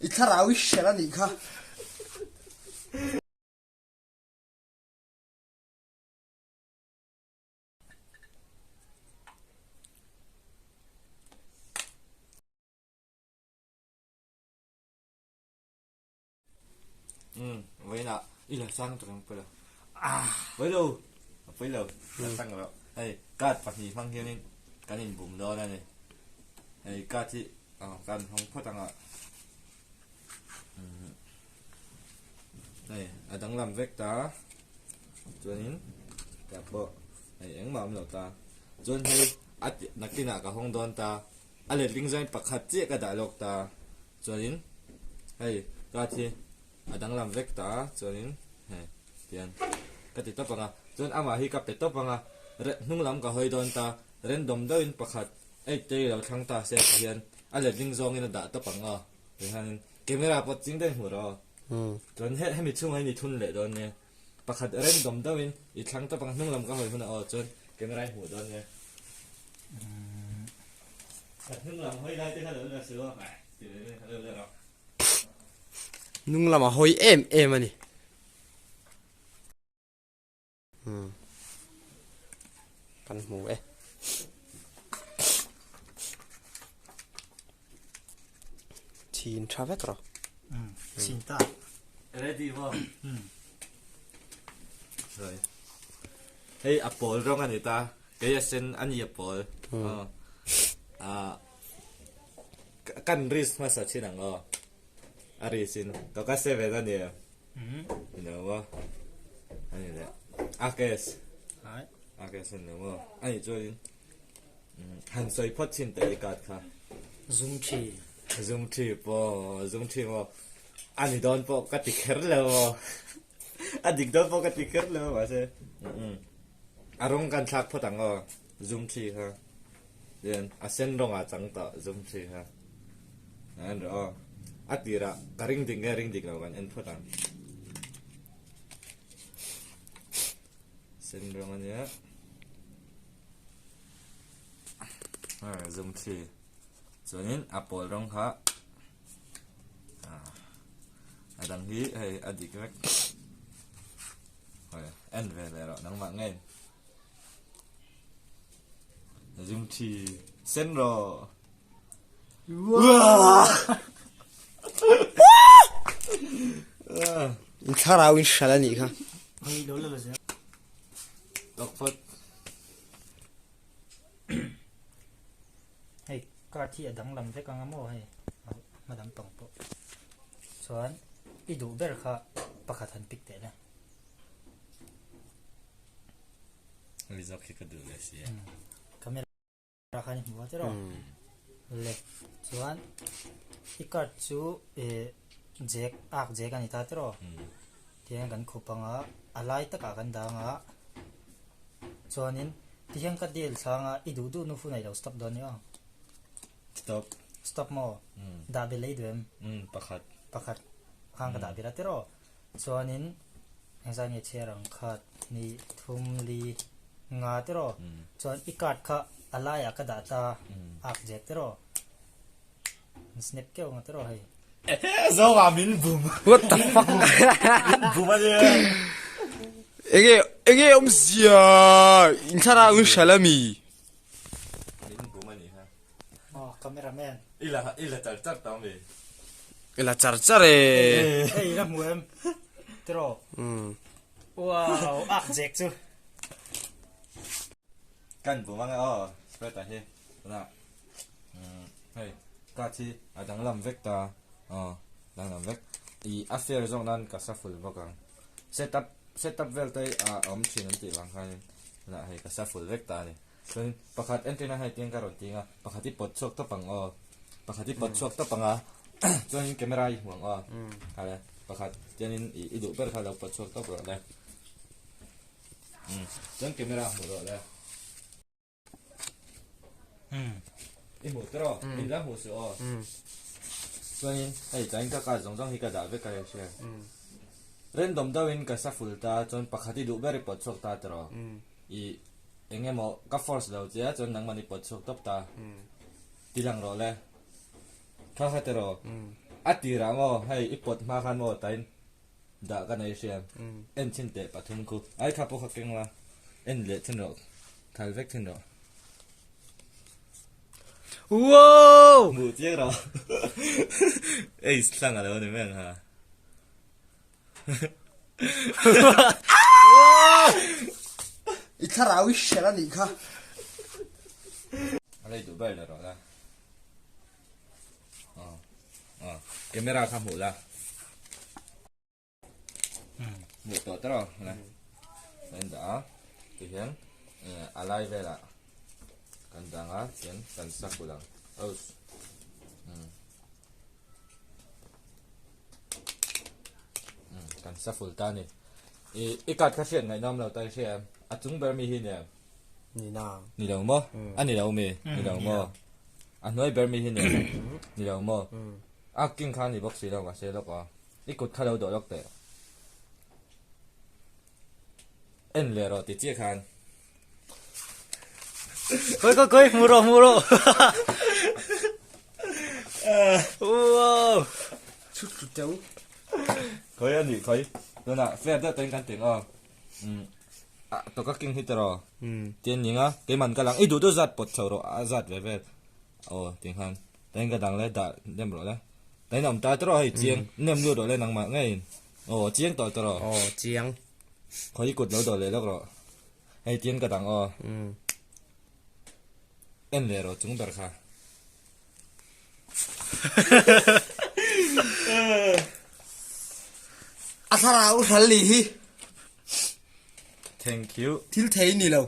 I thlarau i hrelh a nih kha. Umm vawiinah i la sang tak ang pawh ah pawi lo a pawi lo la sang loh hei card pahnih hmang hianin kan inbum dawn a ni hei card hi ah kan hawng phawt ang a umm hei a danglam vek ta chuanin tah pawh hei engmah a awm lo ta chuan hei a nakinah ka hawng dawn ta. A letling zain pakhat chiah ka dah lawk ta chuanin hei card hi a danglam vek ta chuanin hei tian ka ti tawp ang a chuan amah hi ka pe tawp ang a hnung lam ka hawi dawn ta random deuhin pakhat eight te hi lo thlang ta se ti hian a letling zawngin a dah tawp ang aw ti hianin camera pawh ching deuhin hmuh rawh aw chuan hemi chhungah hian i thun leh dawn nia. Pakhat random deuhin i thlang tawp ang hnung lam ka hawi hunah aw chuan camera i hmuh dawn nia. Ka hnung lam hawi lai te kha lo la su a ti ve mai kha lo la rawh. Hnung lam a hawi em em a ni. Kan hmu e. Chhin tha vek rawh. Chhin ta. Ready maw? Sorry. Hei a pawl rawng a ni ta. Kei a sen a ni a pawl. Ah kan risk hmasa chin ang aw. A risk in ka ka 7 a ni em? Ni lo maw? A ni leh. A case. A case a ni lo maw? A nih chuanin Han sawi phawt chin teh i card kha. Zum thi. Zum thi pawh, zum thi maw? A ni dawn pawh ka ti kher lo maw? A dik dawn pawh ka ti kher lo mahse a rawng kan thlak phawt ang aw, zum thi kha. Tichuan a sen rawngah chang tawh zum thi kha. En rawh aw. A tirah ka ring dik nge ring dik lo kan en phawt ang. Sen rawng a nia. Zum thi chuanin a pawl rawng kha a dang hi hei a dik vek hei en ve leh rawh nangmah ngei zum thi sen rawh In thlarau in hral a nih kha. Hei lo la la zel. Tawk phawt. Hei card hi a danglam vek anga maw hei hma dang pang pawh chuan i duh ber kha pakhat han pick teh le. Hemi zawk hi ka duh leh si a. Camera khan i hmu a tiraw? Le chuan i card chu eh jack ak jack a ni ta tiraw? Tihian kan khup anga a lai takah kan dang a chuanin tihian ka deal thlanga i duh duh nu hun a ilo stop dawn nia. Stop. Stop maw? Dah bel ei duh em? Pakhat. Pakhat khan ka dah bel a tiraw? Chuanin engzat nge chhiar ang khat hnih thum li nga tiraw chuan i card kha a laiah ka dah ta ak zek tiraw an snap keuh ang tiraw hei. Zawngah min bum. What the fuck? Min bum a nia. Enge enge awmzia in thlarau in hral ami? Min bum a nih kha. Aw cameraman. I la i la char char ta ami? I la char char e. Hei la hmu em? Tiraw? Wow, ak zek chu. Kan bum ang e aw, spread ah hi. Tunah hei card hi a danglam vek ta aw danglam vek. I a fair zawk nan ka shuffle bawk ang. Set up set up vel te hi a awm thin an tih vang khanin tunah hei ka shuffle vek ta a ni. Chuan pakhat entirna hei tiang ka rawn ti ang a, pakhat i pawt chhuak tawp ang aw, pakhat i pawt chhuak tawp ang a, chuanin camera i hmu ang aw, kha le pakhat tiangin i duh ber kha lo pawt chhuak tawp rawh le, umm chuan camera hmuh rawh le, i hmuh tawh rawh, i la hmuh suh aw, chuanin hei tlaiin ka card zawng zawng hi ka dah vek a hria, random deuhin ka shuffle ta chuan pakhat i duh ber i pawt chhuak ta tawh rawh, i. Eng emaw ka force lo che a chuan nangmahni pawt chhuak tawp ta. Ti lang rawh le. Kha kha tiraw. A tirah maw hei i pawt hma khan maw tain dah ka nei hriam. En chin teh pathum khu. Ai kha pawh kha keng la. En leh thin rawh. Thal vek thin rawh. Wow! Hmuh chiang rawh. Ace hlang a lo ni mai ang ha. I thlarau i hrel a nih kha. A lei duh ber la rawh la. Aw. Aw. Camera kha hmuh la. Hmuh tawh ta rawh la. Kan in dah a. Tihian a lai velah kan dang a tihian kan sa kulh ang. Oops. Kan sa ful ta ni. I i card kha hriat ngaihnawm lo ta i hria em? A chung ber mi hi ni em? Ni na. Ni lo maw? A ni lo mi? Ni lo maw? A hnuai ber mi hi ni em? Ni lo maw? A king kha ni bawk si lo mahse lawk aw. I kut kha lo dawh lawk teh. En leh rawh ti chiah khan. Koi koi koi hmu rawh hmu rawh. Wow. Chhut tlu teu. Koi a nih koi. Tunah fair deuh ten kan tih aw. Um a toka king hi tiraw. Tian ning a keiman ka lang i duh duh zat pawt chho rawh a zat ve vel. Aw ti khan tain ka dang le dah nem rawh le. Tain awm ta tiraw hei chiang nem lut rawh le nangmah ngeiin. Aw chiang tawh tiraw. Aw chiang. Khawi kut lo dawh leh lawk rawh. Hei tiang ka dang aw. En leh rawh chung ber kha. A thlarau hral ni hi. Thank you. Thil thei ni lo.